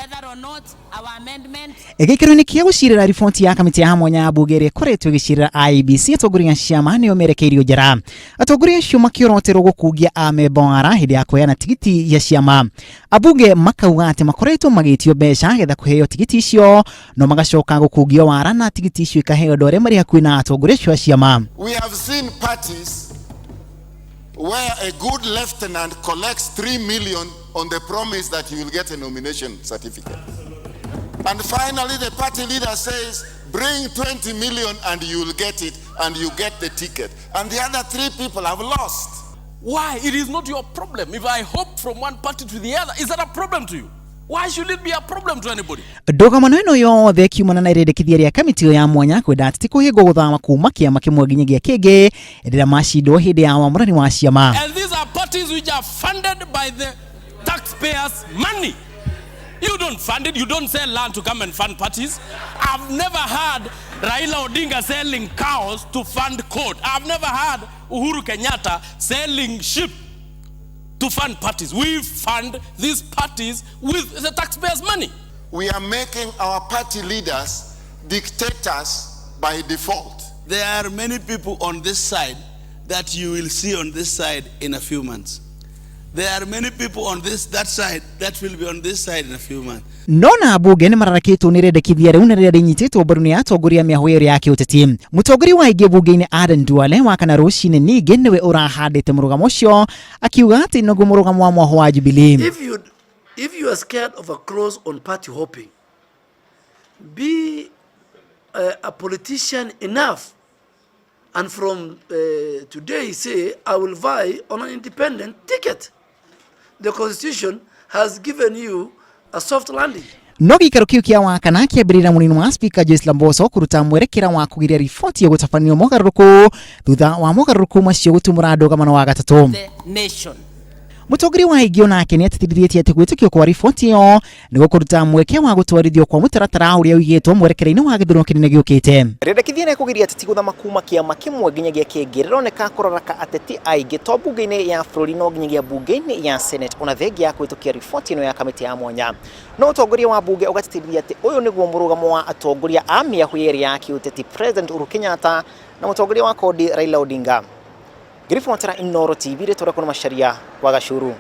Whether or not our amendment Gĩikaro-inĩ kĩa gũcirĩra riboti ya kamĩtĩ ya mwanya ya mbunge ĩrĩa ĩkoretwo ĩgĩcirĩra IEBC, atongoria a ciama nĩo merekeirio njara. Atongoria acio makĩoroterwo gũkungia amemba wara hĩndĩ ya kũheana tigiti ya ciama. Ambunge makauga atĩ makoretwo magĩtio mbeca getha kũheo tigiti icio, no magacoka gũkungio wara na tigiti icio ikaheo andũ arĩa marĩ hakuhĩ na atongoria acio a ciama. We have seen parties where a good lieutenant collects 3 million on the promise that he will get a nomination certificate. And finally, the party leader says, bring 20 million and you will get it, and you get the ticket. And the other three people have lost. Why? It is not your problem. If I hop from one party to the other, is that a problem to you? Why should it be a problem to anybody? Ndũgamano ĩno yothe ĩkiumana na irĩndĩkithia rĩa kamĩtĩ ĩyo ya mwanya kwenda ateti kũhĩngwo gũthama kuma kĩama kĩmwe nginyagia kĩngĩ rĩrĩa macindwo hĩndĩ ya wamũrani wa ciama. And these are parties which are funded by the taxpayers' money. You don't fund it. You don't sell land to come and fund parties. I've never heard Raila Odinga selling cows to fund CORD. I've never heard Uhuru Kenyatta selling sheep to fund parties. We fund these parties with the taxpayers' money. We are making our party leaders dictators by default. There are many people on this side that you will see on this side in a few months. There are many people on this that side that will be on this side in a few months. No na ambunge nĩ mararakĩtwo nĩ rĩendekithia rĩu na rĩrĩa rĩnyitĩtwo mbaru nĩ atongoria mĩahũ ĩrĩa ya kĩũteti. Mũtongoria wa aingĩ mbunge-inĩ Aden Duale wa kana rũcinĩ ningĩ nĩwe ũrahandĩte mũrũgamo ũcio, akiuga atĩ nĩguo mũrũgamo wa mwahũ wa Jubilee. If you are scared of a clause on party hopping, be a politician enough, and from today say, "I will vie on an independent ticket." The constitution has given you a soft landing. No gĩikaro kĩu kĩa Wakana kĩambĩrĩria mũnini wa spika Joyce Laboso kũruta mwerekera wa kũgiria riboti ya gũtabanio mogarũrũku thutha wa mogarũrũku macio gũtumũra ndũgamano wa gatatũ. The nation. Mũtongoria wa aingĩ onake nĩ atĩtĩrithĩtie atĩ gwĩtĩkio kwa riboti ĩyo nĩ gũkũruta mweke wa gũtwarithio kwa mũtaratara ũrĩa ũigĩtwo mwerekera-inĩ wa gĩthurano kĩnene gĩũkĩte. Rĩendekithia rĩa kũgiria ateti gũthama kuma kĩama kĩmwe nginyagia kĩngĩ rĩroneka kũraraka ateti aingĩ to mbunge-inĩ ya bũrũri no nginyagia mbunge-inĩ ya Senate, ona thengia ya kũhĩtũkia riboti ĩno ya kamĩtĩ ya mwanya. No ũtongoria wa mbunge ũgatĩtĩrithia atĩ ũyũ nĩguo mũrũgamo wa atongoria a mĩahũ yerĩ ya kĩũteti, President Uhuru Kenyatta na mũtongoria wa CORD Raila Odinga. Ngĩribotera Inooro TV, rĩtwa rĩakwa nĩ Macharia wa Gacuru.